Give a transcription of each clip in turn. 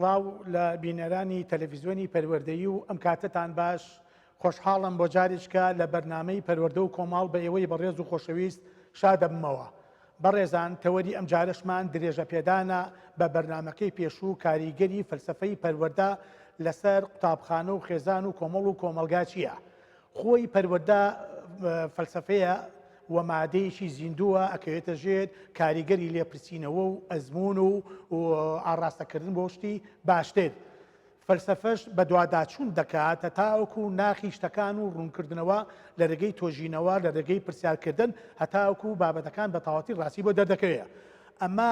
سڵاو لە بینەرانی تەلەفیزیۆنی پەروەردەیی و ئەم کاتەتان باش خۆشحاڵم بۆ جارێکە لە بەرنامەی پەروەردە و کۆمەڵ بە ئێوەی بەڕێز و خۆشەویست شادەبمەوە بەڕێزان تەوەری ئەم جارەشمان درێژە پێدانە بە بەرنامەکەی پێشوو کاریگەری فەلسەفەی پەروەردە لەسەر قوتابخانە و خێزان و کۆمەڵ و کۆمەڵگا چییە؟ خۆی پەروەردە فەلسەفەیە و مادەیەکی زیندووە ئەکەوێتە ژێر کاریگەری لێپرسینەوە و ئەزموون و ئاڕاستەکردن بۆ شتی باشتر. فەلسەفەش بەدواداچوون دەکات هەتاوەکو ناخی شتەکان و ڕوونکردنەوە لە رێگەی تۆژینەوە، لە رێگەی پرسیارکردن هەتاوەکو بابەتەکان بە تەواوەتی ڕاستی بۆ دەردەکەوێت. ئەمە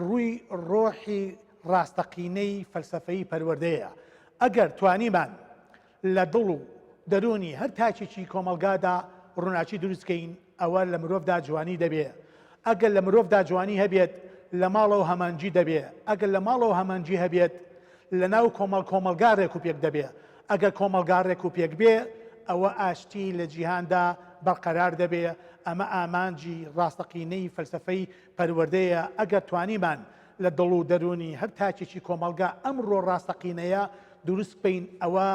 ڕووی ڕۆحی ڕاستەقینەی فەلسەفەیی پەروەردەیە. ئەگەر توانیمان لە دڵ و دەروونی هەر تاکێکی کۆمەڵگادا ڕووناکی دروست کەین ئەوە لە مرۆڤدا جوانی دەبێ ئەگەر لە مرۆڤدا جوانی هەبێت لە ماڵەوە هەمانگی دەبێ ئەگەر لە ماڵەوە هەمانگی هەبێت لە ناو کۆمەڵ کۆمەڵگا ڕێک و پێک دەبێ ئەگەر کۆمەڵگا ڕێک و پێک بێ ئەوە ئاشتی لە جیهاندا بەرقەرار دەبێ ئەمە ئامانجی ڕاستەقینەی فەلسەفەی پەروەردەیە ئەگەر توانیمان لە دڵ و دەروونی هەر تاکێکی کۆمەڵگا ئەم ڕۆ ڕاستەقینەیە دروست بکەین ئەوە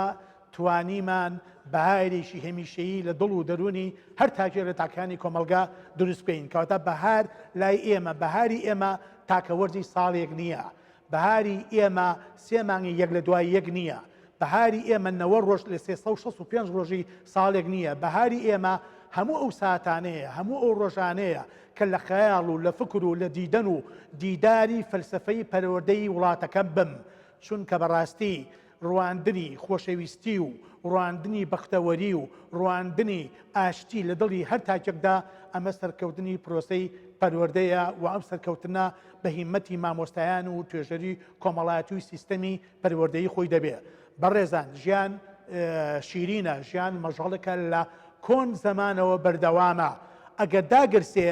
توانیمان بەهارێکی هەمیشەیی لە دڵ و دەروونی هەر تاکێک لە تاکانی کۆمەڵگا دروست بکەین کەواتە بەهار لای ئێمە بەهاری ئێمە تاکە وەرزی ساڵێک نییە بەهاری ئێمە سێ مانگی یەک لە دوای یەک نییە بەهاری ئێمە نەوە ڕۆژ لە 365 ڕۆژی ساڵێک نییە بەهاری ئێمە هەموو ئەو ساتانەیە هەموو ئەو ڕۆژانەیە کە لە خەیاڵ و لە فکر و لە دیدەن و دیداری فەلسەفەی پەروەردەی وڵاتەکەم بم چونکە بەڕاستی ڕواندنی خۆشەویستی و ڕواندنی بەختەوەری و ڕواندنی ئاشتی لە دڵی هەر تاکێکدا ئەمە سەرکەوتنی پرۆسەی پەروەردەیە و ئەم سەرکەوتنە بە هیمەتی مامۆستایان و توێژەری کۆمەڵایەتی و سیستەمی پەروەردەیی خۆی دەبێ. بەڕێزان ژیان شیرینە، ژیان مەژەڵێکە لە کۆن زەمانەوە بەردەوامە، ئەگەر داگرسێ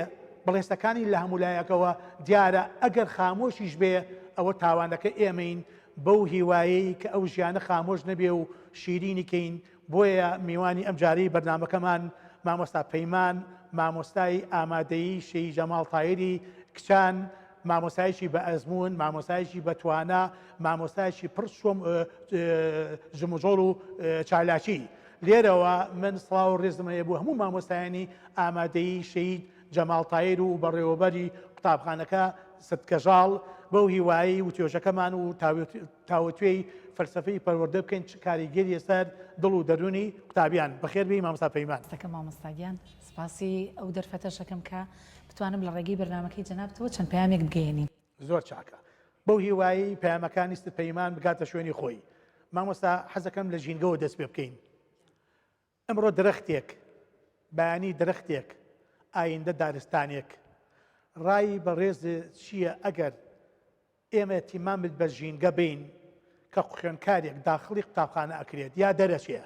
بڵێسەکانی لە هەموو لایەکەوە دیارە، ئەگەر خامۆشیش بێ ئەوە تاوانەکە ئێمەین، بەو هیوایەی کە ئەو ژیانە خامۆش نەبێ و شیرینی کەین، بۆیە میوانی ئەمجارەی بەرنامەکەمان مامۆستا پەیمان، مامۆستای ئامادەیی شەهید جەماڵ تاهیری کچان، مامۆستایەکی بە ئەزموون، مامۆستایەکی بە توانا، مامۆستایەکی پڕ جموجۆڵ و چالاکی. لێرەوە من سڵاو و ڕێزم هەیە بۆ هەموو مامۆستایانی ئامادەیی شەهید جەماڵ تاهیر و بەڕێوەبەری قوتابخانەکە ست کەژاڵ، بەو هیوایەی وتوێژەکەمان و تاوتوێی فەلسەفەی پەروەردە بکەین چ کاریگەریە سەر دڵ و دەروونی قوتابیان. بەخێر بێی مامۆستا پەیمان. دەکەم مامۆستا گیان. سپاسی ئەو دەرفەتەش ئەکەم کە بتوانم لە ڕێگەی بەرنامەکەی جەنابتەوە چەند پەیامێک بگەیەنین. زۆر چاکە. بەو هیوایەی پەیامەکانی ست پەیمان بگاتە شوێنی خۆی. مامۆستا حەزەکەم لە ژینگەوە دەست پێ بکەین. ئەمڕۆ درەختێک، بەیانی درەختێک، ئایندە دارستانێک. ڕای بەڕێزت چییە ئەگەر ئێمە ئیهتیمامت بە ژینگە بین کە خوێندکارێک داخڵی قوتابخانە ئەکرێت یا دەرەچێ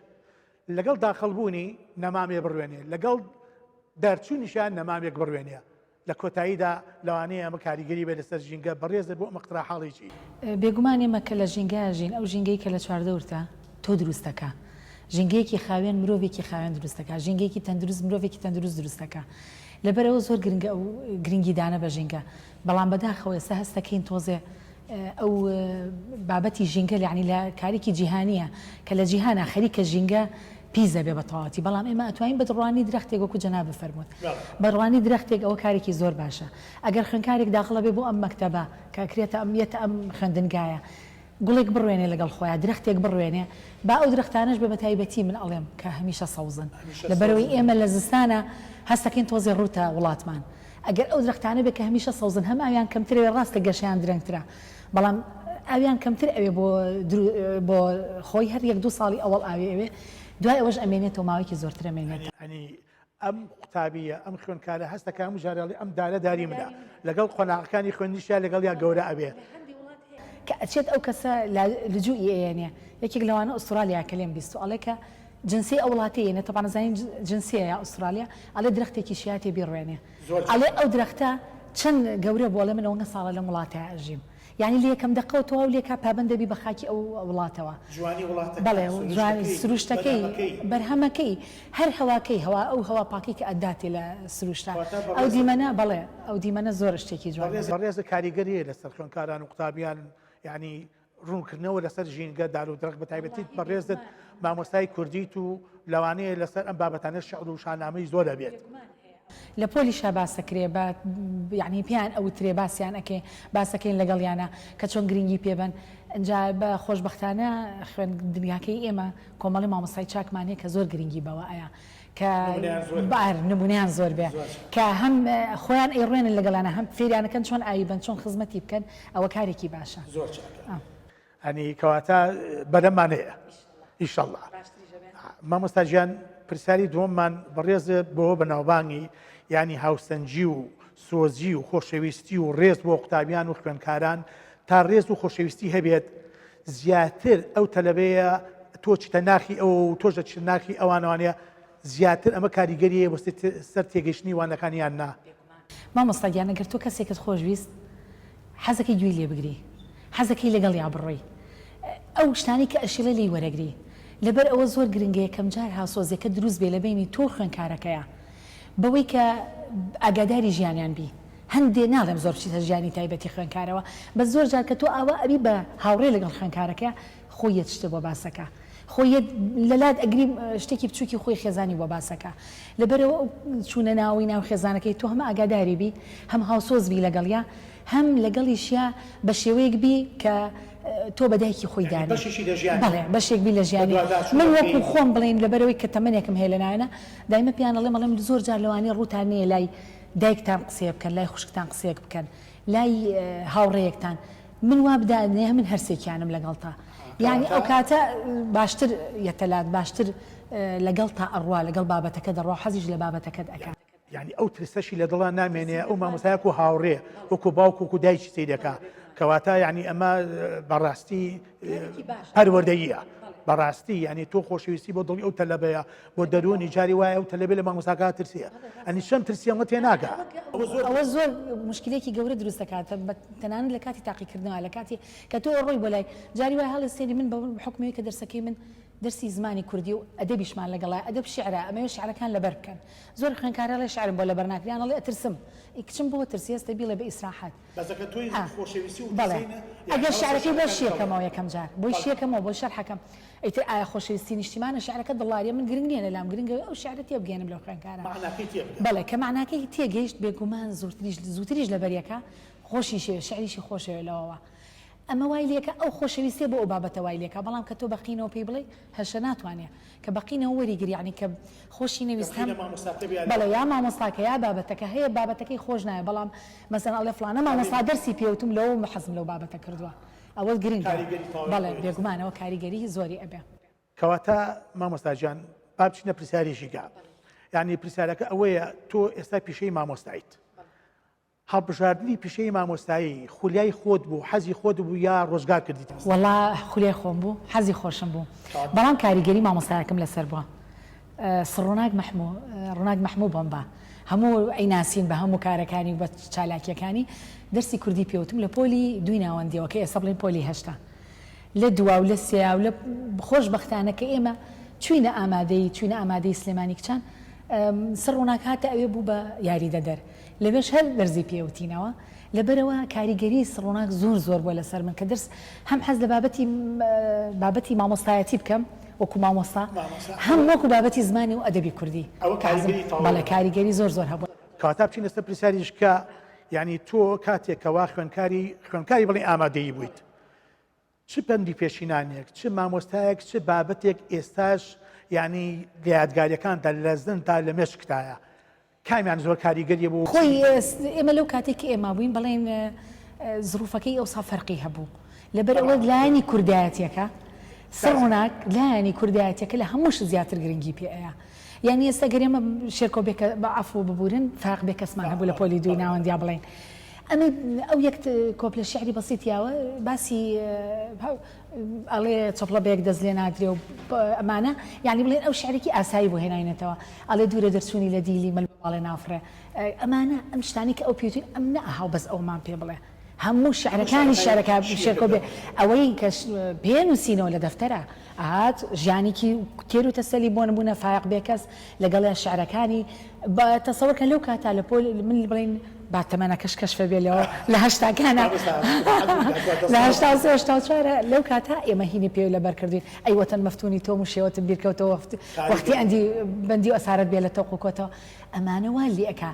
لەگەڵ داخڵ بوونی نەمامێ بڕوێنێ لەگەڵ دەرچوونیشیان نەمامێک بڕوێنێ لە کۆتاییدا لەوانەیە ئەمە کاریگەری بێت لەسەر ژینگە بەڕێزت بۆ ئەم اقتراحاڵی چی؟ بێگومان ئێمە کە لە ژینگە ئەژین ئەو ژینگەی کە لە چواردەورتە تۆ دروستەکا ژینگەیەکی خاوێن مرۆڤێکی خاوێن دروستەکا ژینگەیەکی تەندروست مرۆڤێکی تەندروست دروستەکا لەبەرئەوە زۆر گرنگە ئەو گرنگی دانە بە ژینگە بەڵام بەداخەوە ئێستا هەست دەکەین تۆزێ ئەو بابەتی ژینگە یانی لە کارێکی جیهانیە کە لە جیهانا خەریکە ژینگە پیس دەبێ بە تەواوەتی بەڵام ئێمە ئەتوانین بە ڕوانی درەختێک وەکو جەنابت فەرمووت بە ڕوانی درەختێک ئەوە کارێکی زۆر باشە ئەگەر خوێندکارێک داخڵە بێ بۆ ئەم مەکتەبە کە ئەکرێتە ئەم یەتە ئەم خوێندنگایە گوڵێک بڕوێنێ لەگەڵ خۆیا درەختێک بڕوێنێ با ئەو درەختانەش بێ بە تایبەتی من ئەڵێم کە هەمیشە سەوزن لەبەرئەوەی ئێمە لە زستانا هەستەکەین تۆزێ ڕووتە وڵاتمان ئەگەر ئەو درەختانە بێ کە هەمیشە سەوزن هەم ئاویان کەمتر ئەوێ ڕاستە گەشەیان درەنگترە بەڵام ئاویان کەمتر ئەوێ بۆ بۆ خۆی هەر یەک دوو ساڵی ئەوەڵ ئاوی ئەوێ دوای ئەوەش ئەمێنێتەوە ماوەیەکی زۆرتر ئەمێنێتەوە. یانی ئەم قوتابییە ئەم خوێندکارە هەست دەکا هەموو جارێ ئەڵێ ئەم دارە داری منە لەگەڵ قۆناغەکانی خوێندنیشیا لەگەڵیا گەورە ئەبێ. کە ئەچێت ئەو کەسە لجوئی ئەیەنێ یەکێک لەوانە ئوسترالیا کە لێم بیستوە ئەڵێ کە جنسیەی ئەو وڵاتەی ئەیەنێ تەبعەن ئەزانین جنسیە یا ئوسترالیا ئەڵێ درەختێکی شیاتێ بیڕوێنێ ئەڵێ ئەو درەختە چەند گەورە بوو ئەڵێ من ئەوەنگە ساڵە لەم وڵاتە ئەژیم یانی لە یەکەم دەقەوە تەواو لێکا پابەند دەبی بە خاکی ئەو وڵاتەوە جوانی وڵاتەکە بەڵێ جوانی سروشتەکەی سروشتەکەی بەرهەمەکەی هەر هەواکەی هەوا ئەو هەوا پاکەی کە ئەداتێ لە سروشتا واتە ئەو بەڕێزت دیمەنە بەڵێ ئەو دیمەنە زۆر شتێکی جوانە. بەڕێزت کاریگەری هەیە لەسەر خوێندکاران و قوتابیان یانی. ڕوونکردنەوە لەسەر ژینگە دار و درەخت بە تایبەتی بەڕێزت مامۆستای کوردیت و لەوانەیە لەسەر ئەم بابەتانە شعر و شانامەی زۆر هەبێت. لە پۆلیشا باسەکرێ بە یەعنی پێیان ئەوترێ باسیان ئەکەین باسەکەین لەگەڵیانا کە چۆن گرنگی پێ بەن ئینجا بە خۆشبەختانە خوێندنگاکەی ئێمە کۆمەڵی مامۆستای چاکمان هەیە کە زۆر گرنگی بەوە ئەیا کە بار نمونەیان زۆر بێ کە هەم خۆیان ئەیڕوێنن لەگەڵیانە هەم فێریانەکەن چۆن ئاوی بەن چۆن خزمەتی بکەن ئەوە کارێکی باشە. زۆر چاکە ئەنی کەواتە بەرەمان هەیە ئیشەڵڵا. مامۆستا گیان پرسیاری دووەممان بەڕێزت بۆ بەناوبانگی ینی هاوسەنگی و سۆزی و خۆشەویستی و ڕێز بۆ قوتابیان و خوێندکاران تا ڕێز و خۆشەویستی هەبێت زیاتر ئەو تەلەبەیە تۆ چیتە ناخی ئەو و تۆش دەچیتە ناخی ئەوانەوانەیە زیاتر ئەمە کاریگەری هەیە بۆ سەر تێگەیشتنی وانەکان یان نا؟ مامۆستا گیان ئەگەر تۆ کەسێکت خۆش ویست حەزەکەی گوێی لێ بگری حەزەکەی لەگەڵیا بڕۆی ئەو شتانەی کە ئەشیڵێ لێی وەرەگری لەبەر ئەوە زۆر گرنگە یەکەم جار هاوسۆزیەکە دروست بێ لە بەینی تۆ و خوێنکارەکەیا بەوەی کە ئاگاداری ژیانیان بی هەندێ ناڵێم زۆر بچیتە ژیانی تایبەتی خوێنکارەوە بەس زۆر جار کە تۆ ئاوا ئەبی بە هاوڕێ لەگەڵ خوێنکارەکەیا خۆی یەت شتێ بۆ باسەکا خۆی یەت لەلات ئەگری شتێکی بچوکی خۆی خێزانی بۆ باسەکا لەبەرئەوە ئەو چوونە ناوەی ناو خێزانەکەی تۆ هەم ئاگاداری بی هەم هاوسۆز بی لەگەڵیا هەم لەگەڵیشیا بە شێوەیەک بی کە تۆ بە دایکی خۆی دانێ بەشێکی لە ژیانی بەڵێ بەشێک بی لە ژیانی من وەکو خۆم بڵێین لەبەرئەوەی کە تەمەنێکم هەیە لە ناوێنە دایمە پێیان ئەڵێم ئەڵێم زۆر جار لەوانەیە ڕووتان نەیە لای دایکتان قسەیە بکەن لای خوشکتان قسەیەک بکەن لای هاوڕێیەکتان من وا بدانێ من هەرسێکیانم لەگەڵتا یانی ئەو کاتە باشتر یەتەلات باشتر لەگەڵتا ئەڕوا لەگەڵ بابەتەکە دەڕوا حەزیش لە بابەتەکەت ئەکا. یانی ئەو ترسەشی لە دڵا نامێنێ ئەو مامۆستایە وەکو هاوڕێ وەکو باوک وەکو دایکی سەیرەکا کەواتە یانی ئەمە بەڕاستی پەروەردەییە بەڕاستی یانی تۆ خۆشەویستی بۆ دڵی ئەو تەلەبەیە بۆ دەروونی جاری وایە ئەو تەلەبێ لە مامۆستاکە ترسیە ئەنی چەند ترسی ئەمە تێناگا. ئەوە زۆر موشکیلەیەکی گەورە دروست دەکات تەنانەت لە کاتی تاقیکردنەوە لە کاتی کە تۆ ڕۆی بۆ لای جاری وایە هەڵێ سێری من بە حوکمی کە دەرسەکەی من دەرسی زمانی کوردی و ئەدەبیشمان لەگەڵایە ئەدەب شیعرە ئەمەوێ شیعرەکان لەبەر بکەن زۆر خوێندکار ئەڵێ شیعرم بۆ لەبەر ناکرێ یان ئەڵێ ئەترسم ئی کچم بۆ ترسی هەستە بیڵێ بە ئیسراحەت بەس ئەگەر تۆی خۆشەویستی و بەڵێ ترسەی نە ئەگەر شیعرەکەی بۆ شیەکەمەوە یەکەم جار بۆی شیەکەمەوە بۆی شەرحەکەم ئیتر ئایا خۆشەویستی نیشتیمانە شیعرەکە دڵاریە من گرنگ نیە لەلام گرنگە ئەو شیعرە تێبگەیەنم لەو خوێندکارە مەعناکەی تێبگا. بەڵێ کە مەعناکەی تێگەیشت بێگومان زۆرتریش زووتریش لەبەریەکا خۆشیشەوێ شیعریشی خۆشەوێ لەوەوە ئەمە وای لێکا ئەو خۆشەویستیە بۆ ئەو بابەتە وای لێکا بەڵام کە تۆ بە قینەوە پێی بڵێی هەشە ناتوانێ کە بە قینەوە وەری گری یانی کە خۆشی نەویست هەم بەڵێ یا مامۆستاکە یا بابەتەکە هەیە بابەتەکەی خۆش ناوێ بەڵام مەسەن ئەڵێ فڵانە مامۆستا دەرسی پێ وتم لەوە حەزم لەو بابەتە کردووە ئەوە گرنگە بەڵێ بێگومان ئەوە کاریگەری زۆری ئەبێ. کەواتە مامۆستا گیان با بچینە پرسیارێکی گا یعنی پرسیارەکە ئەوەیە تۆ ئێستا پیشەی مامۆستایت هەڵبژاردنی پیشەی مامۆستایی خولیای خۆت بوو حەزی خۆت بوو یا ڕۆژگار کردیتە سەر؟ وەڵا خولیای خۆم بوو حەزی خۆشم بوو بەڵام کاریگەری مامۆستایەکم لەسەر بووە سڕ ڕوناک مەحموو ڕوناک مەحموو بۆمبا هەموو ئەیناسین بە هەموو کارەکانی و بە چالاکیەکانی دەرسی کوردی پێوتم لە پۆلی دووی ناوەندیەوە کە ئێستا بڵێین پۆلی هەشتە لە دوا و لە سێیا و لە خۆشبەختانە کە ئێمە چوینە ئامادەیی چوینە ئامادەیی سلێمانی کچان سڕ ڕوناک هاتە ئەوێ بوو بە یاریدەدەر لەوێش هەر دەرزی پێ وتینەوە لەبەرئەوە کاریگەری سڕوناک زۆر زۆر بووە لەسەر من کە دەرس هەم حەز لە بابەتی بابەتی مامۆستایەتی بکەم وەکو مامۆستا هەم وەکو بابەتی زمانی و ئەدەبی کوردی بەڵێ کاریگەری زۆر زۆر هەبوو. کەواتە بچینە سەر پرسیاریش کە یانی تۆ کاتێک کەوا خوێندکاری خوێندکاری بڵێین ئامادەیی بوویت چ پەندی پێشینانێک، چ مامۆستایەک، چ بابەتێک ئێستاش یانی لە یادگاریەکانتا لە زنتا لە مێشکتایە کامیان زۆر کاریگەریە بۆ خۆی ئێمە لەو کاتێک کە ئێمە بووین بەڵێن زروفەکەی ئەوسا فەرقی هەبوو لەبەر ئەوە لایەنی کوردایەتیەکە سڕ ڕووناک لایەنی کوردایەتیەکە لە هەموو شت زیاتر گرنگی پێ ئەیا یانی ئێستا گەر ئێمە شێرکۆ بێکە بە عەفو ببورن فایەق بێکەسمان هەبوو لە پۆلی دووی ناوەندیا بڵێین ئەمەی ئەو یەک کۆپلە شیعری بەسیت یاوە باسی ئەڵێ چەپڵە بە یەک دەست لێ نادرێ و ئەمانە یانی بڵێن ئەو شعرێکی ئاسایی بۆ هێناینەتەوە ئەڵێ دوورە دەرچوونی لە دیلی مەل باڵێ نافڕێ ئەمانە ئەم شتانی کە ئەو پێوتین ئەم نە ئەها و بەس ئەومان پێ بڵێ. هەموو شعرەکانی شعرەکە شێرکۆ بێ ئەوەی کە پێ نووسینەوە لە دەفتەرە ئەهات ژیانێکی تێر و تەسەلی بۆ نموونە فایەق بێکەس لەگەڵیا شعرەکانی بە تەسەوەر کە لەو کاتا لە پۆل من بڵێین با تەمەنەکەش کەشفە بێ لەوە لە هەشتاکانا لە 83 84 لەو کاتا ئێمە هینی پێ لەبەر کردوین ئەی وەتەن مەفتونی تۆم و شێوەتم بیرکەوتەوە وەختی ئەندی بەندی و ئەسارەت بێ لە تۆق و کۆتەوە ئەمانە وا لێ ئەکا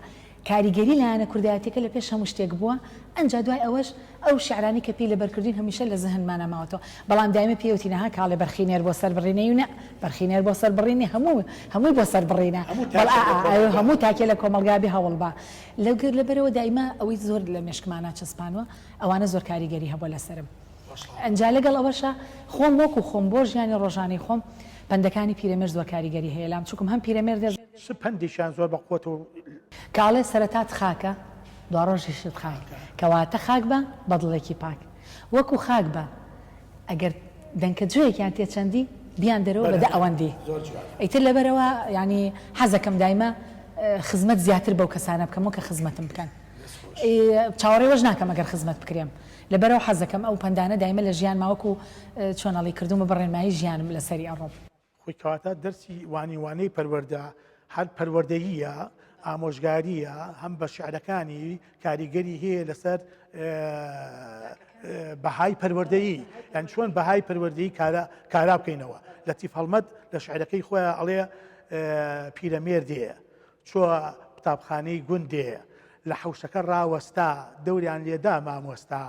کاریگەری لایەنە کوردایەتیەکە لە پێش هەموو شتێک بووە، ئەنجا دوای ئەوەش ئەو شیعرانەی کە پێی لەبەر کردوین هەمیشە لە زهنمانا ماوەتەوە، بەڵام دایمە پێی وتین ها کاڵێ بەرخی نێر بۆ سەر بڕینە و نە بەرخی نێر بۆ سەر بڕینی هەموو هەمووی بۆ سەر بڕینە بەڵ ئا ئا ئا هەموو تاکێ لە کۆمەڵگا بێ هەوڵ با لەگر لەبەرەوە دایمە ئەوەی زۆر لە مێشکمانا چەسپانوە ئەوانە زۆر کاریگەری هەبووە لەسەرم. ئەنجا لەگەڵ ئەوەشا خۆم وەکو خۆم بۆ ژیانی ڕۆژانەی خۆم پەندەکانی پیرەمێرد زۆر کاریگەری هەیە لام چونکم هەم پیرەمێردێ چ پەندێکیان زۆر بە قوت و. کاڵێ سەرەتات خاکە دواڕۆژیشت خاک کەواتە خاک بە بە دڵێکی پاک وەکو خاک بە ئەگەر دەنکە جۆیەکیان تێ چەندی بیان دەرەوە بە دە ئەوەندی ئیتر لەبەرئەوە یانی حەزەکەم دایمە خزمەت زیاتر بەو کەسانە بکەم وەکە خزمەتم بکەن چاوەڕێ وەش ناکەم ئەگەر خزمەت بکرێم لەبەرئەوە حەزەکەم ئەو پەندانە دایمە لە ژیانما وەکو چۆن ئەڵێی کردومە بە ڕێنمایی ژیانم لەسەری ئەڕۆم. خۆی کەواتە دەرسی وانی وانەی پەروەردە هەر پەروەردەییە، ئامۆژگارییە، هەم بە شیعرەکانی کاریگەری هەیە لەسەر بەهای پەروەردەیی یان چۆن بەهای پەروەردەیی کارا کارا بکەینەوە لەتیف هەڵمەت لە شعرەکەی خۆیان ئەڵێ پیرەمێردێ چۆ قوتابخانەی گوندێ لە حەوشەکە ڕاوەستا دەوریان لێدا مامۆستا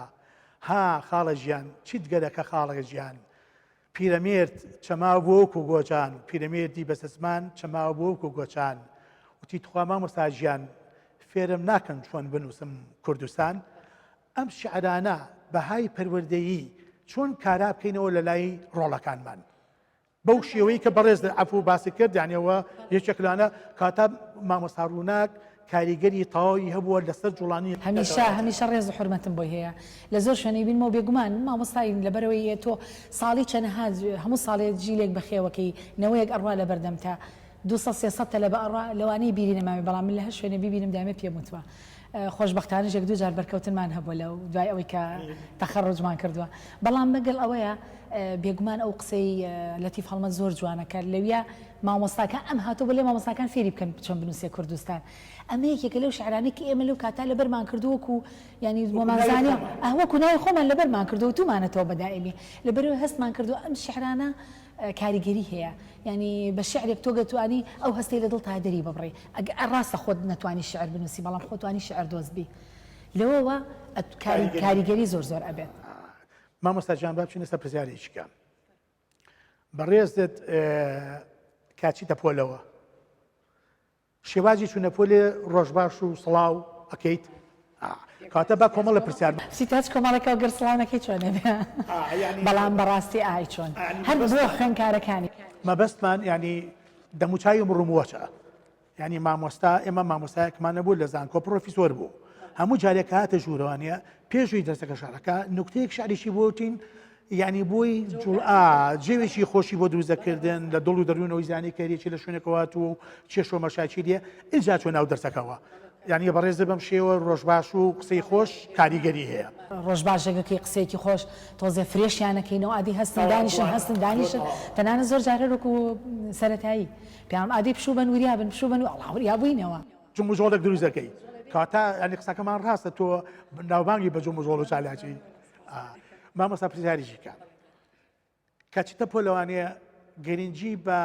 ها خاڵە گیان چیت گەرەکە خاڵە گیان پیرەمێرد چەماو بوو وەکو گۆچان پیرەمێردی بەسەزمان چەماو بوو وەکو گۆچان وتی تخوا مامۆستا گیان فێرم ناکەن چۆن بنووسم کوردستان ئەم شعرانە بەهای پەروەردەیی چۆن کارا بکەینەوە لە لای ڕۆڵەکانمان بەو شێوەی کە بەڕێز عەفو باسی کرد یانی ئەوە یەکێک لانە کاتا مامۆستا ڕووناک کاریگەری تەواوی هەبووە لەسەر جوڵانی هەمیشە هەمیشە ڕێز و حورمەتم بۆی هەیە لە زۆر شوێن ئەیبینمەوە بێگومان مامۆستاین لەبەرئەوەی تۆ ساڵی چەنەها هەموو ساڵێ جیلێک بەخێوەکەی نەوەیەک ئەڕوا لەبەردەمتا 200 300 تەلەبە ئەڕوا لەوانەیە بیری نەمابێ بەڵام من لە هەر شوێنێ بیبینم دایمە پێم وتوە خۆشبەختانەش یەک دوو جار بەرکەوتنمان هەبووە لەو دوای ئەوەی کە تەخەڕوجمان کردووە بەڵام مەگەل ئەوەیە بێگومان ئەو قسەی لەتیف هەڵمەت زۆر جوانە کە لەویا مامۆستاکان ئەم هاتووە بۆ لێ مامۆستاکان فێری بکەن چۆن بنووسێ کوردستان ئەمە یەکێکە لەو شعرانەی کە ئێمە لەو کاتا لەبەرمان کردووە وەکو یانی وەمانزانیە ئه وەکو ناوی خۆمان لەبەرمان کردووە وتومانەتەوە بە دائیمی لەبەرئەوەی هەستمان کردووە ئەم شعرانە کاریگەری هەیە یانی بە شیعرێک تۆ گەتوانی ئەو هەستەی لە دڵتا دەری ببڕی ئەگە ڕاستە خۆت نەتوانی شیعر بنووسی بەڵام خۆ توانی شیعر دۆست بی لەوەوە کاریگەری زۆر زۆر ئەبێت. مامۆستا گیان با بچینە سەر پرسیارێکی کە بەڕێزت کاچیتە پۆلەوە شێوازی چونە پۆلێ ڕۆژباش و سڵاو ئەکەیت؟ کەواتە با کۆمەڵە پرسیار بچیتە هەچ کۆمەڵێکەوە گەر سڵاو نەکەی چۆن ئەبێ بەڵام بەڕاستی ئای چۆن هەر بۆ خوێندکارەکانی. مەبەستمان یانی دەموچاوی مڕوموەچە یانی مامۆستا ئێمە مامۆستایەکمان نەبوو لە زانکۆ پرۆفیسۆر بوو هەموو جارێک کە هاتە ژوورەوانە پێشوی دەرسەکە شارەکە نوکتەیەک شعریشی بۆتین یعنی بۆی جوڵ ئا جێوێکی خۆشی بۆ دروست دەکردن لە دڵ و دەروونەوەی زانی کەریەکی لە شوێنێکەوە هاتووە و کێشە و مەشاکی لێ ئینجا چۆ ناو دەرسەکەوە یعنی بەڕێزە بەم شێوە ڕۆژباش و قسەی خۆش کاریگەری هەیە. ڕۆژباش ژەگەکەی قسەیەکی خۆش تۆزێ فرێشیان ئەکەینەوە ئادی هەستن دانیشن هەستن دانیشن تەنانەت زۆر جار هەر وەکو سەرەتایی پیام ئادی پشوو بەن وریا بن پشوو بەن و ئەڵا وریا بووینەوە. جموجۆڵێک دروست دەکەی کەواتە یعنی قسەکەمان ڕاستە تۆ ناوبانگی بە جموجۆڵ و چالاکی مامۆستا پرسیارێکی کە کە چتە پۆلەوانەیە گرنگی بە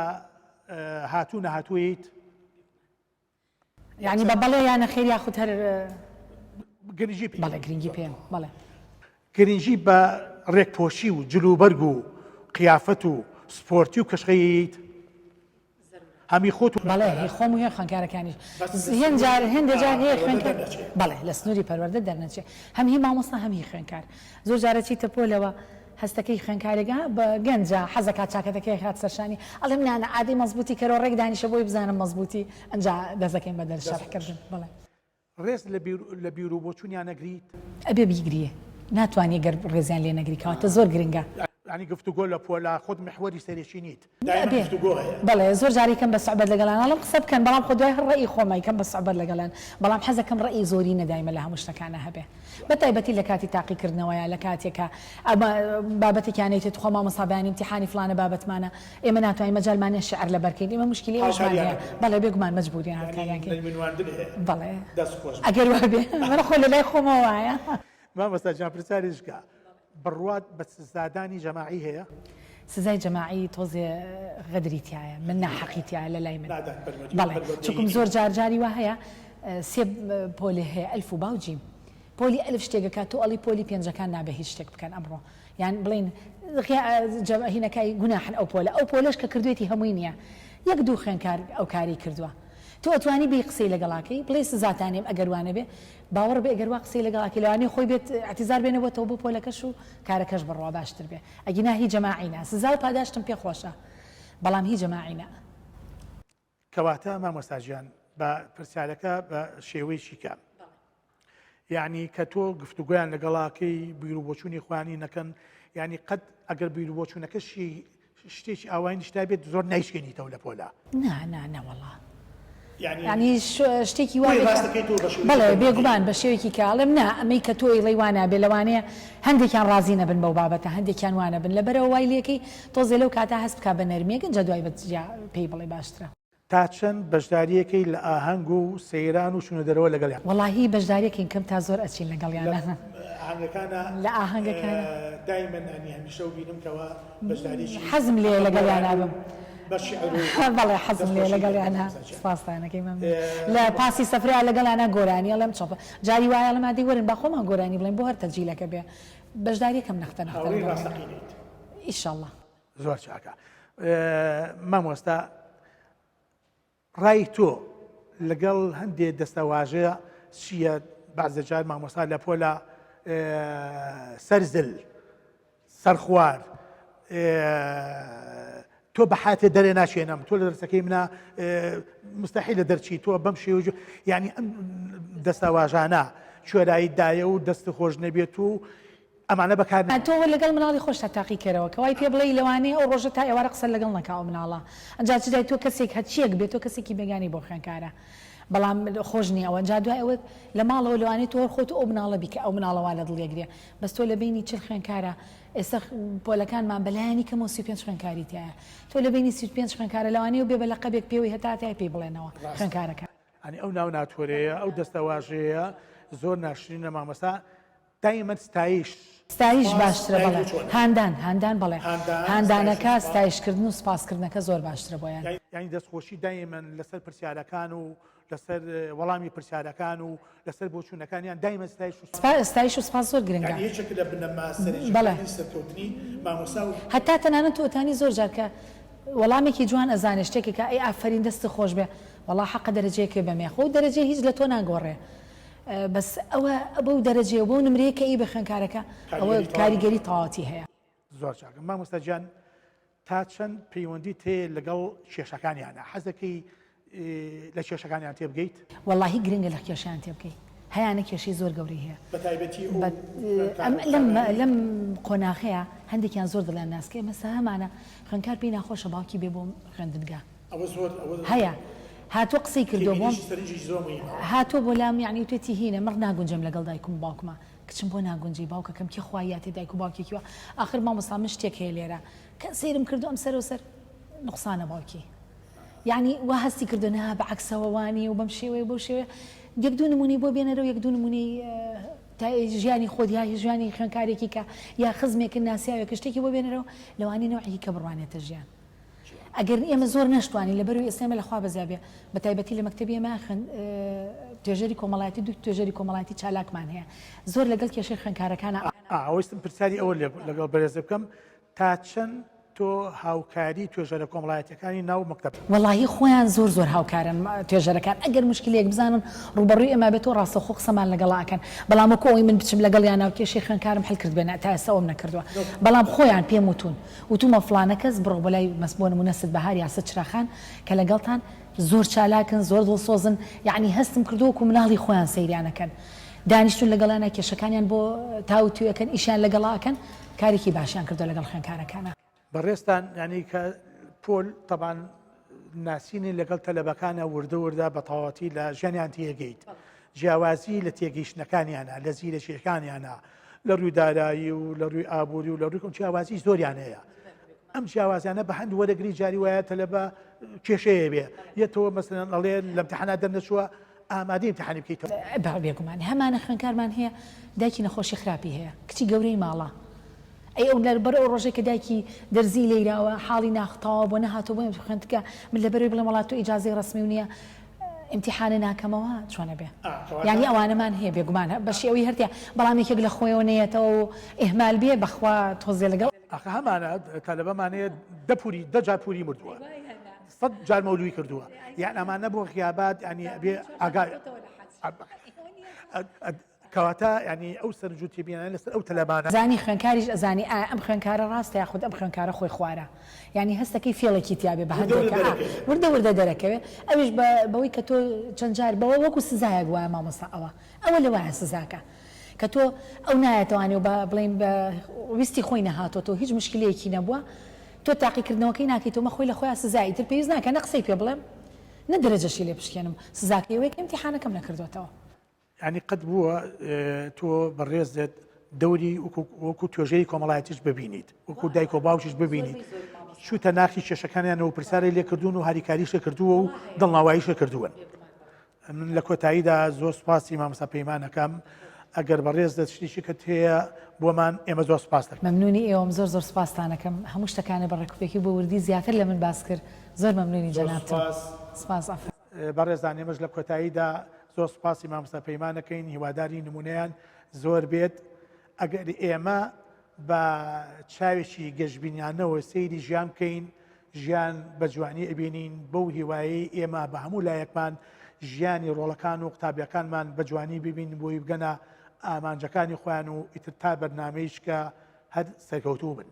هاتوو نەهاتوویت یعنی بە بەڵێ یان نەخێر یاخود هەر گرنگی پێ بەڵێ گرنگی پێم بەڵێ گرنگی بە ڕێکپۆشی و جلوبەرگ و قیافەت و سپۆرتی و کەشخەیت هەمی خۆت و بەڵێ هی خۆم و هی خوێندکارەکانیش هێن جار هێندێ جار هەیە خوێندکار بەڵێ لە سنووری پەروەردە دەرنەچێ هەم هی مامۆستا هەم هی خوێندکار زۆر جار ئەچیتە پۆلەوە هەستەکەی خوێندکارێک ها بە گەنجە حەزەکات چاکەتەکەی خات سەرشانی ئەڵێم نانا عادی مەزبووتی کەرەوە ڕێک دانیشە بۆی بزانم مەزبووتی ئەنجا دەستەکەین بە دەرس شەرح کردن بەڵێ. ڕێز لە بیر لە بیر و بۆچوونیان ئەگریت؟ ئەبێ بیگری ناتوانی گەر ڕێزیان لێ نەگری کەواتە زۆر گرنگە. یانی گفتوگۆ لە پۆلا خۆت میحوەری سەرەکی نیت دایمەن ئەبێ گفتوگۆ هەیە. بەڵێ زۆر جار ئەیکەم بە سوعبەت لەگەڵیان ئەڵێم قسە بکەن بەڵام خۆ دوای هەر ڕەئی خۆم ئەیکەم بە سوعبەت لەگەڵیان بەڵام حەزەکەم ڕەئی زۆرینە دایمە لە هەموو شتەکانا هەبێ بە تایبەتی لە کاتی تاقیکردنەوەیا لە کاتێ کە ئەمە بابەتێکیان ئەیتێ توخوا مامۆستا بەیانی ئیمتیحانی فڵانە بابەتمانە ئێمە ناتوانین مەجالمان نیە شیعر لەبەر کەین ئێمە موشکیلەی ئەوەشمان هاوکاریان هەیە ئەکەن. بەڵێ بێگومان مەجبورین یانی هاوکاریان کەین نەرمی نواندن هەیە. بەڵێ دەست خۆش بێ. ئەگەر وابێ من خۆ لە لای خۆمەوە وایە. مامۆستا گیان پرسیارێک کە بڕوات بە سزادانی جەماعی هەیە؟ سزای جەماعی تۆزێ غەدری تیایە من ناحەقی تیایە لە لای من نادادپەروەری و بەڵێ پەروەردەیی چونکم نییە. زۆر جار جاری وا هەیە سێ پۆلێ هەیە ئەلف و با و جیم پۆلی ئەلف شتێک ئەکات تۆ ئەڵی پۆلی پێنجەکان نابێ هیچ شتێک بکەن ئەمڕۆ یان بڵێین هینەکای گوناحن ئەو پۆلە ئەو پۆلەش کە کردوێتی هەمووی نییە یەک دوو خوێنکار ئەو کاری کردووە تۆ ئەتوانی بێی قسەی لەگەڵاکەی بڵێی سزاتانیم ئەگەر وانەبێ باوەڕ بێ گەر وا قسەی لەگەڵ ئەکەی لەوانەیە خۆی بێت ئیعتیزار بێنێ بۆتەوە بۆ پۆلەکەش و کارەکەش بڕوا باشتر بێ ئەگینا هی جەماعی نا سزا و پاداشتم پێ خۆشە بەڵام هی جەماعی نا. کەواتە مامۆستا گیان با پرسیارەکە بە شێوەیەکی کە یعنی کە تۆ گفتوگۆیان لەگەڵاکەی بیروبۆچوونی خۆیانی نەکەن یعنی قەت ئەگەر بیروبۆچوونەکەشی شتێکی ئاوای نیشتا بێت زۆر نایشکێنیتەوە لە پۆلا. نا نا نەوەڵا یانی شتێکی وا بێت بەڵێ بێگومان بە شێوەیەکی کە ئەڵێم نا ئەمەی کە تۆ ئەیڵێی وا نابێ لەوانەیە هەندێکیان ڕازی نەبن بەو بابەتە هەندێکیان وا نەبن لەبەرئەوە وای لێکەی تۆزێ لەو کاتە هەست بکا بە نەرمییەک ئینجا دوای بە جیا پێی بڵێ باشترە. تا چەند بەشداریەکەی لە ئاهەنگ و سەیران و چونە دەرەوە لەگەڵیان؟ وەڵاهی بەشداریەکەین کەم تا زۆر ئەچین لەگەڵیانا. لە ئاهەنگەکانا لە ئاهەنگەکانا. دایمەن ئەنی هەمیشە و بینم کەوا بەشداریەکی حەزم لێیە لەگەڵیانا بم. بە شیعر و بەڵێ حەزم دەست لێیە خۆشی لێ لەگەڵیانا مامۆستا گیان. سپاستان ئەکەین مەمنون. لە پاسی سەفرەیا لەگەڵیانا گۆرانی ئەڵێم چۆپە جاری وایە ئەڵێم ئادەی وەرن با خۆمان گۆرانی بڵێین بۆ هەر تەجیلەکە بێ بەشداریەکەم نەختە نەختە هاوڕێی لەگەڵیانا. ڕاستەقینەیت. ئیشەڵا. زۆر چاکە مامۆستا ڕای تۆ لەگەڵ هەندێ دەستەواژە چییە بەعزە جار مامۆستا لە پۆلا سەرزل سەرخوار تۆ بە حاتێ دەرێ ناچێنم تۆ لە دەرسەکەی منە مستحیل لە دەرچی تۆ بەم شێوە یعنی ئەم دەستەواژانە کوێرایی دایە و دەست خۆش نەبێت و ئەمانە بەکار نایەن. تۆ لەگەڵ مناڵی خۆشتا تاقی کەرەوە کە وای پێ بڵێی لەوانەیە ئەو ڕۆژە تا ئێوارە قسەت لەگەڵ نەکا ئەو مناڵە ئەنجا چ جای تۆ کەسێک هەرچیەک بێ تۆ کەسێکی بێگانەی بۆ خوێنکارە بەڵام خۆش نیە ئەوە ئەنجا دوای ئەوە لە ماڵەوە لەوانەیە تۆ هەر خۆت و ئەو مناڵە بی کە ئەو مناڵە وا لە دڵی ئەگرێ بەس تۆ لە بەینی 40 خوێنکارە ئێستا پۆلەکانمان بە لایەنی کەمەوە 35 خوێنکاری تیایە تۆ لە بەینی 35 خوێنکارە لەوانەیە بێ بە لەقەبێک پێوەی هەتا هەتای پێی بڵێنەوە خوێنکارەکان. یانی ئەو ناو ناتۆرەیە ئەو دەستەواژەیە زۆر ناشرینە مامۆستا دایمەن ستایش. ستایش سپاس باشترە دایک بەڵێ و چۆنە. هاندان هاندان بەڵێ هاندان ستایش و هاندانەکە سپاس. ستایشکردن و سپاسکردنەکە زۆر باشترە بۆیان. یانی دەستخۆشی دایمەن لەسەر پرسیارەکان و لەسەر وەڵامی پرسیارەکان و لەسەر بۆچوونەکانیان دایمەن ستایش و سپاس. ستایش و سپاس زۆر گرنگە. یانی یەکێکە لە بنەما بەڵێ. سەرەکیەکانی سەرکەوتنی مامۆستا و. هەتا تەنانەت تۆ ئەتوانی زۆر جار کە وەڵامێکی جوان ئەزانێ شتێکە کە ئەی ئافەرین دەستت خۆش بێ وەڵا حەقە دەرەجەیەکێ بەمێ خۆ دەرەجەی هیچ لە تۆ ناگۆڕێ بەس ئەوە بەو دەرەجەیە و بەو نمرەیە کە ئی بە خوێنکارەکە ئەوە کاریگەری تەواوەتی هەیە. زۆر چاکە مامۆستا گیان تا چەند پەیوەندیت هەیە لەگەڵ کێشەکانیانە حەزەکەی لە کێشەکانیان تێبگەیت؟ وەڵاهی گرنگە لە کێشەیان تێبگەی هەیانە کێشەی زۆر گەورەی هەیە بەتایبەتی ئەم لەم لەم قۆناغەیە هەندێکیان زۆر دڵیان ناسکە ئێمە سەهەمانە خوێندکار پێی ناخۆشە باوکی بێ بۆ خوێندنگا ئەوە زۆر ئەوە هەیە هاتووە قسەی کردووە بۆم تێبینیشی سەرنجێکی زۆر مهیمە. هاتووە بۆ لام یەعنی وتوێتی هینە مڕ ناگونجێم لەگەڵ دایکم و باوکما کچم بۆ ناگونجێی باوکەکەم کێ خوا یاتێ دایک و باوکێکی وا ئاخر مامۆستا من شتێک هەیە لێرە کە سەیرم کردووە ئەم سەرەو سەر نوقسانە باوکی یەعنی وا هەستی کردووە نا بە عەکسەوە وا نییە و بەم شێوەیە و بەو شێوەیە یەک دوو نموونەی بۆ بێنەرەوە یەک دوو نموونەی تا ژیانی خۆت یا ژیانی خوێندکارێکی کە یا خزمێکن ناسیاوێکە شتێکی بۆ بێنەرەوە لەوانەیە نەوعێکی کە بڕوانێتە ژیان ئەگەر ئێمە زۆر نەشتوانین لەبەرئەوەی ئێستا ئێمە لە خوا بەزیا بێ بە تایبەتی لە مەکتەبی ئێمە خوێن توێژەری کۆمەڵایەتی دوو توێژەری کۆمەڵایەتی چالاکمان هەیە زۆر لەگەڵ کێشەی خوێندکارەکانە ئا ویستم پرسیاری ئەوە لێ لەگەڵ بەرێزت بکەم تا چەند تۆ هاوکاری توێژەرە کۆمەڵایەتیەکانی ناو مەکتەب؟ وەڵاهی خۆیان زۆر زۆر هاوکارن توێژەرەکان ئەگەر موشکیلەیەک بزانن ڕووبەڕووی ئێمە بێتەوە ڕاستەوخۆ قسەمان لەگەڵا ئەکەن بەڵام وەکو ئەوەی من بچم لەگەڵیانا و کێشەی خوێندکارم حل کردبێ نا تا ئێستا ئەوەم نەکردووە بەڵام خۆیان پێم وتوون وتومە فڵانە کەس بڕۆ بۆ لای مەس بۆ نمونە ست بەهار یا ست چراخان کە لەگەڵتان زۆر چالاکن زۆر دڵسۆزن یەعنی هەستم کردوە وەکو مناڵی خۆیان سەیریان ئەکەن دانیشتون لەگەڵیانا کێشەکانیان بۆ تاوتوێ ئەکەن ئیشیان لەگەڵا ئەکەن. کارێکی باشیان کردوە لەگەڵ خوێندکارەکانا. بەڕێزتان یانی کە پۆل تەبان ناسینی لەگەڵ تەلەبەکانە وردە وردە بە تەواوەتی لە ژیانیان تێگەیت جیاوازی لە تێگەیشتنەکانیانە لە زیرەکیەکانیانە لە ڕووی دارایی و لە ڕووی ئابووری و لە ڕووی جیاوازی زۆریان هەیە ئەم جیاوازیانە بە هەند وەرەگری جاری وایە تەلەبە کێشەیە بێ یەتەوە مەسەلەن ئەڵێ لە امتحانات دەرنەچووە ئامادەی امتحانی بکەیتەوە. بێگومان هەمانە خوێنکارمان هەیە دایکی نەخۆشی خراپی هەیە کچی گەورەی ماڵە ئەی ئەو لەبەر ئەو ڕۆژەی کە دایکی دەرزی لێیراوە حاڵی ناخ تەواو بۆ نەهاتووە بۆ خوێندکە من لەبەرەوەی بڵێم وەڵا تۆ ئیجازەی ڕەسمی و نییە ئیمتیحانە ناکەمەوە چۆنە بێ یانی ئەوانەمان هەیە بێگومان بەشی ئەوی هەرتیا بەڵام یەکێک لە خۆیەوە نەیەتەوە و ئیهمال بێ بەخوا تۆزێ لەگەڵ ئاخە هەمانە تەلەبەمان هەیە دە پوری دە جار پوری مردووە سەد جار مەولوی کردووە یان ئەمانە بۆ غیابات ینی ئەبێ ئاگا کەواتە یانی ئەو سەرنج و تێبینیانە لەسەر ئەو تەلەبانە. زانی خوێنکاریش ئەزانی ئایا ئەم خوێنکارە ڕاستە یاخود ئەم خوێنکارە خۆی خوارە یانی هەستەکەی فێڵێکی تیا بێ بە وردە هەندێک وردە ئا دەرەکەوێ. وردە وردە دەرەکەوێ ئەویش بە بەوەی کە تۆ چەند جار بەوە وەکو سزایەک وایە مامۆستا ئەوە ئەوە لەوایە سزاکە کە تۆ ئەو نایەتەوانێ و بە بڵێین بە ویستی خۆی نەهاتۆتەوە هیچ موشکیلەیەکی نەبووە تۆ تاقیکردنەوەکەی ناکەیتەوە مە خۆی لە خۆیا سزایە ئیتر پێویست ناکا نە قسەی پێ بڵێم نە دەرەجەشی لێ بشکێنم سزاکەی ئەوەیە کە ئیمتیحانەکەم نەکردۆتەوە. یانی قەت بووە تۆ بەڕێزت دەوری وەکو توێژەری کۆمەڵایەتیش ببینیت وەکو دایک و باوکیش ببینیت چوتە ناخی کێشەکانیان و پرسیاری لێکردوون و هاریکاریشە کردووە و دڵناواییشە کردوون من لە کۆتاییدا زۆر سپاسی مامۆستا پەیمانەکەم ئەگەر بەڕێز دەست شتێکی کە هەیە بۆمان ئێمە زۆر سپاس دەکەم. مەمنونی ئێوەم زۆر زۆر سپاستانەکەم هەموو شتەکانت بە ڕێکوپێکی و بە وردی زیاتر لە من باس کرد زۆر مەمنونی جەنابتم سپاس ئافەرین. بەڕێزان ئێمەش لە کۆتاییدا زۆر سوپاسی مامۆستا پەیمان ئەکەین هیواداری نمونەیان زۆر بێت ئەگەر ئێمە بە چاوێکی گەشبینیانەوە سەیری ژیان بکەین ژیان بە جوانی ئەبینین بەو هیوایەی ئێمە بە هەموو لایەکمان ژیانی ڕۆڵەکان و قوتابیەکانمان بە جوانی ببین بۆی بگەنە ئامانجەکانی خۆیان و ئیتر تا بەرنمەیشکە هەر سەرکەوتوو بن.